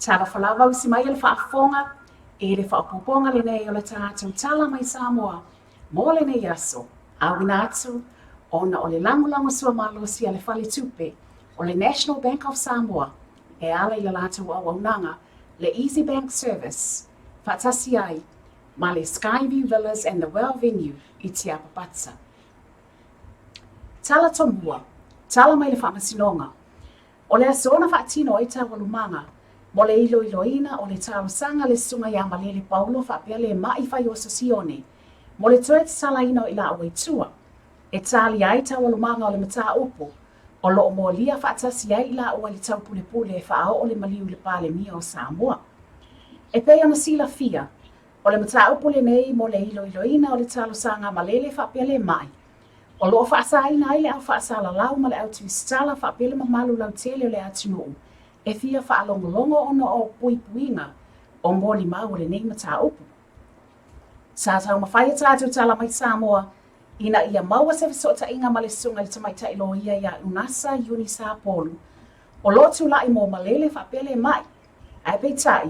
Talofa lava usi mai e le faafofoga i le faaopoopoga lenei o le tatou Tala mai Samoa mo lenei aso, auina atu ona o le lagolagosua malosi a le Faletupe o le National Bank of Samoa e ala i le latou auaunaga le Easy Bank Service faatasi ai ma le Skyview Villas and the Well Venue i Tiapapata. Tala Tomua, Tala mai le Faamasinoga, O le aso na faatino ai taualumaga mo le iloiloina o le talosaga a le Susuga ia Malele Paulo faapea le ma'i faioso Sione mo le toe tatalaina o i laua i tua e talia ai taualumaga o le mataupu o lo o molia faatasi ai i laua i le taupulepule e faaoo le maliu i le Palemia o Samoa. E pei ona silafia, o le mataupu lenei mo le iloiloina o le talosaga a Malele faapea le ma'i O lo o faasaina ai le au faasalalau ma le au tusitala faapea le mamalu lautele o le atunuu e fia faalogologo ona o puipuiga o molimau o lenei mataupu. Sa taumafai a tatou tala mai Samoa ina ia maua se fesootaiga ma le Susuga i le Tamaitai Loia ia Unasa Iuni Sapolu o lo o tulai mo Malele faapea le ma'i, ae peitai,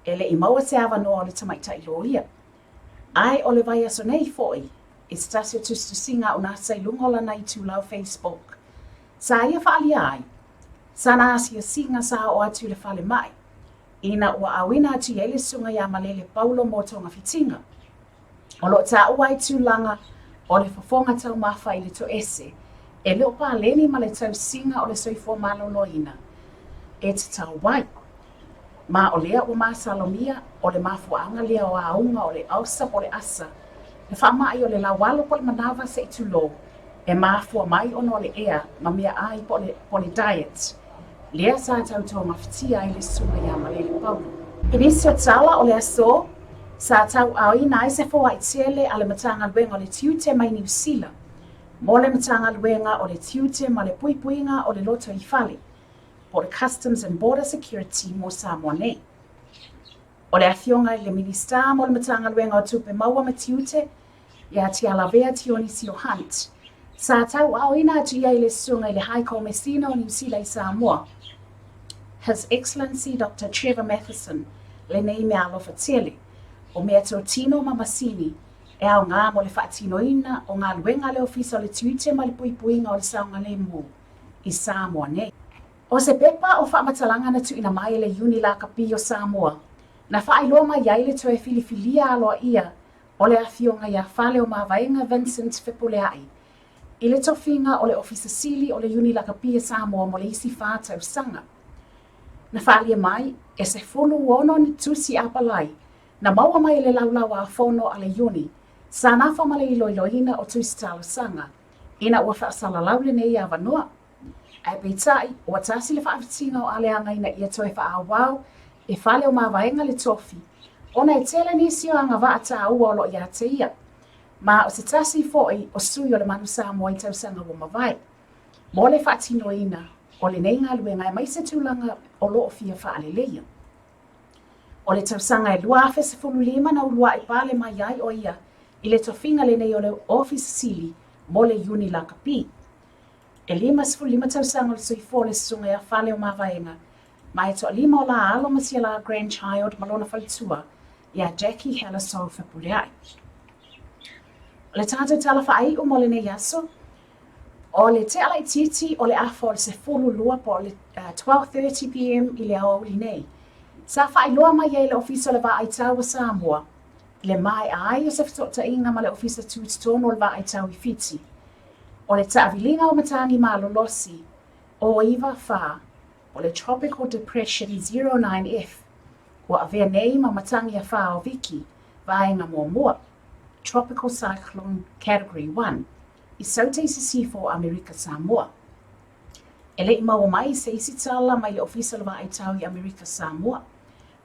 e le i maua se avanoa o le Tamaitai Loia. Ae o le vaiaso nei foi, i se tasi o tusitusiga a Unasa i luga o lana itulau Facebook, sa ia faaalia ai sana asiasiga sa oo atu i le falemai, ina ua auina atu i ai le susuga ia Malele Paulo mo togafitiga. O lo o taua ai tulaga o le fofoga taumafa i le toese, e le o paleni ma le tausiga o le soifua maloloina e tatau ai. Ma o lea ua masalomia, o le mafuaaga lea o auga o le ulcer po o le asa, le faamai o le laualo po o le manava se i tulou, e mafua mai ona o le ea ma meaai po o le diet, lea sa tau togafitia ai le susuga ia Malele Paulo. I nisi o tala o le aso, sa tauaaoina ai se foai tele a le Matagaluega o le Tiute mai Niu Sila mo le Matagaluega o le Tiute ma le Puipuiga o le Lotoifale, po o le Customs and Border Security mo Samoa nei. O le Afioga i le Minisita mo le Matagaluega o Tupe Maua ma Tiute, ia Tialavea Tionisio Hunt, sa tauaaoina atu i ai le Susuga i le High Komesina o Niu Sila i Samoa, His Excellency Doctor Trevor Matheson, lenei meaalofa tele o meatotino ma masini e aoga mo le faatinoina o galuega a le Ofisa o le Tiute ma le Puipuiga o le Saogalemu i Samoa nei. O se pepa o faamatalaga na tuuina mai e le Iuni Lakapi o Samoa, na faailoa mai ai le toe filifilia aloaia o le Afioga ia Faleomavaega Vincent Fepuleai i le tofiga o le Ofisa Sili o le Iuni Lakapi a Samoa mo le isi fa tausaga. Na faaalia mai e 16 ni tusi apalai na maua mai e le Laulau-a-Fono a le Iuni sa nafa ma le iloiloina o tusi talosaga ina ua faasalalau lenei avanoa. Ae peitai, ua tasi le faafitiga o Aleaga ina ia toe faaauau e Faleomavaega le tofi, ona e tele nisi o agavaa taua o lo o ia te ia, ma o se tasi foi o sui o le Manu Samoa i tausaga ua mavae, mo le faatinoina o lenei galuega aemaise tulaga o lo o fia faaleleia. O le tausaga e 2015 na uluai pale mai ai ʻo ia i le tofiga lenei o le Ofisa Sili mo le Iuni Lakapi. E 55 tausaga o le soifua o le Susuga ia Faleomavaega, ma e toalima o la alo ma sia la grandchild ma lona faletua ia Jackie Hellesoe Fepuleai. O le tatou tala faaiu mo lenei aso, O le tea laitiiti o le afa o le 12 po o le 12:30 pm i le aoauli nei, sa faailoa mai ai le Ofisa o le Vaai Tau o Samoa i le maea ai o se fesootaiga ma le Ofisa Tutotonu o le Vaai Tau i Fiti. O le taaviliga o matagi malolosi o 94 o le Tropical Depression 09F ua avea nei ma matagi afa o Viki, vaega muamua, Tropical Cyclone Category 1, i Sauta i Sisifo o Amerika Samoa. E le i maua mai se isi tala mai le Ofisa o le Vaai Tau i Amerika Samoa,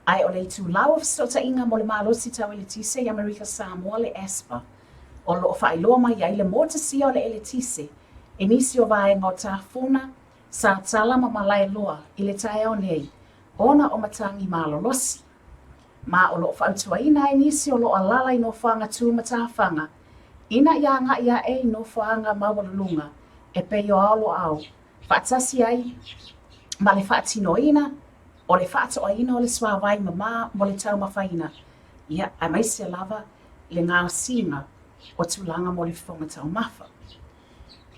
ae o le itulau o fesootaiga mo le malosi tau eletise i Amerika Samoa le ASPA, o lo o faailoa mai ai le motusia o le eletise e nisi o vaega o Tafuna, Satala ma Malaeloa i le taeao nei ona o matagi malolosi. Ma o lo o fautuaina ai nisi o lo o alala i nofoaga tu matafaga ina ia agai aʻe i nofoaga maualuluga e pei o Aoloau faatasi ai ma le faatinoina o le faatoaina o le suāwai mamā mo le taumafaina, ia, aemaise lava le gaosiga o tulaga mo le fofoga taumafa.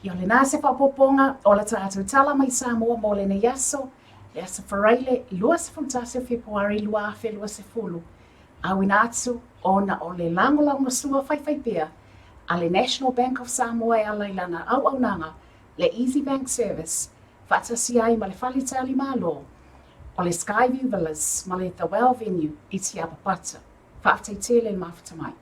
Ia, o lena se faaopoopoga o la tatou tala mai Samoa mo lenei aso, le aso Faraile 21 o Fepuari 2020, auina atu ona o le lagolagosua faifaipea a le National Bank of Samoa e ala i lana auaunaga, le Easy Bank Service, faatasi ai ma le Faletalimalo Malo o le Skyview Villas ma le The Well Venue i Tiapapata. Faafetai tele le mafuta mai.